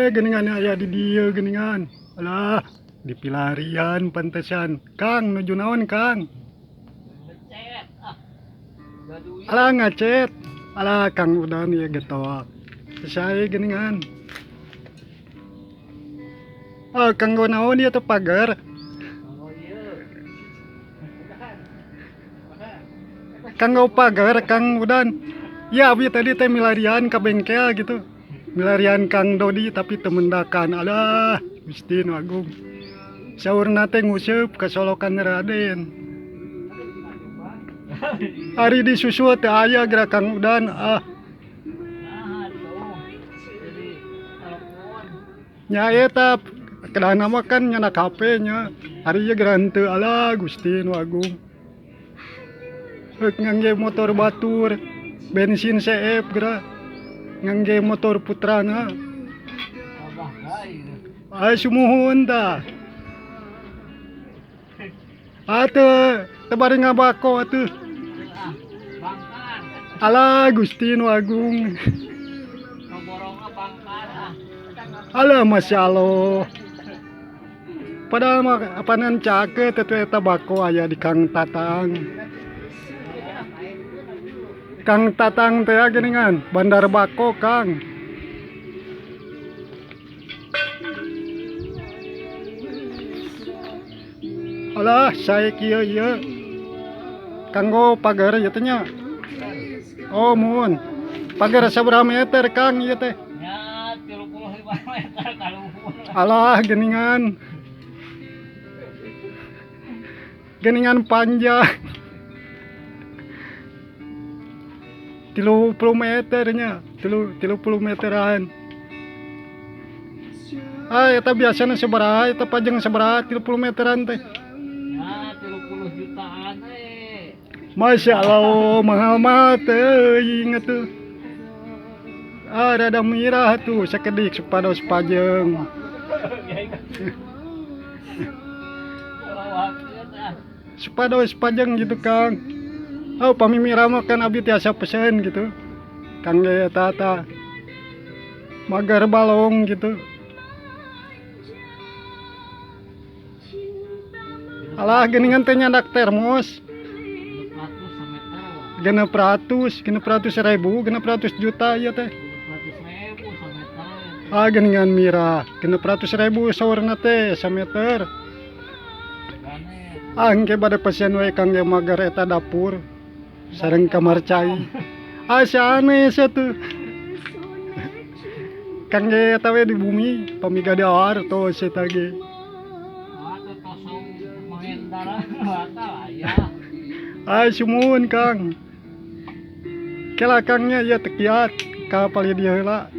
Geningan aya di dieu geningan. Alah, di pilarian pantesan. Kang, nuju naon, Kang? Ngecet ah. Gaduh. Alah ngacet. Alah Kang Udan ieu getoak. Sae geningan. Ah, kanggo naon ieu teh pagar? Oh iya. Kanggo pagar Kang Udan. Ya abi tadi teh milarian ka bengkel gitu. Milarian Kang Dodi tapi teu mendakan. Alah, Gusti nu agung. Saurna teh nguseup ka Solokan Raden. Ari disusul teu aya geura Kang Udan. Ah, Nah, tuh. Jadi telepon. nya eta kedahna mah kan nyanak HP nya. Ari ieu geura henteu. Alah, Gusti nu agung. Heuk ngangge motor batur, bensin CF geura. Ngangge motor putrana. Abah bae. Ah, sumuhun tah. Ah, teu teu bari ngabako atuh. Ah, bangkan. Alah, Gusti nu agung. Ngoborongna bangkan ah. Alah, Masya Allah. Padahal mah apanan caket atuh eta bako aya di Kang Tatang. Kang Tatang teh geuningan, Bandar Bako, Kang. Alah, sae kieu ieu. Kanggo pagar ieu teh nya. Oh, muhun. Pagar sabaraha meter, Kang, ieu teh? Ya, 35 meter kaluhur. Alah, geuningan. Geuningan panjang. 30 meternya, 30 meteran. Ah, eta biasana sabaraha, eta pajeng sabaraha 30 meteran teh? Ya, 30 jutaan eh. Masya Allah, mahal mah teuing atuh. Ah, rada mirah tuh, sakedik supados pajeng. Supados pajeng gitu, Kang. Oh, pami mirah mah kan abi tiasa pesen gitu. Kang ge eta ta. Magar balong gitu. Alah, geuningan teh nyandak termos. 600, 600 ribu, 600 juta ieu teh. 600 ribu sameter. Ah, geuningan mirah. 600 ribu saurna teh sameter. Ah, engke bade pesen we Kang ge magar eta dapur sareng kamar cai. Ah, sanes atuh. Kang ge eta we di bumi, pami gaduh artos eta ge. Ah, tuh tosong mengendara batal aya. Ah, sumuhun Kang. Kela Kangnya ieu teu kiat ka palih dieu heula.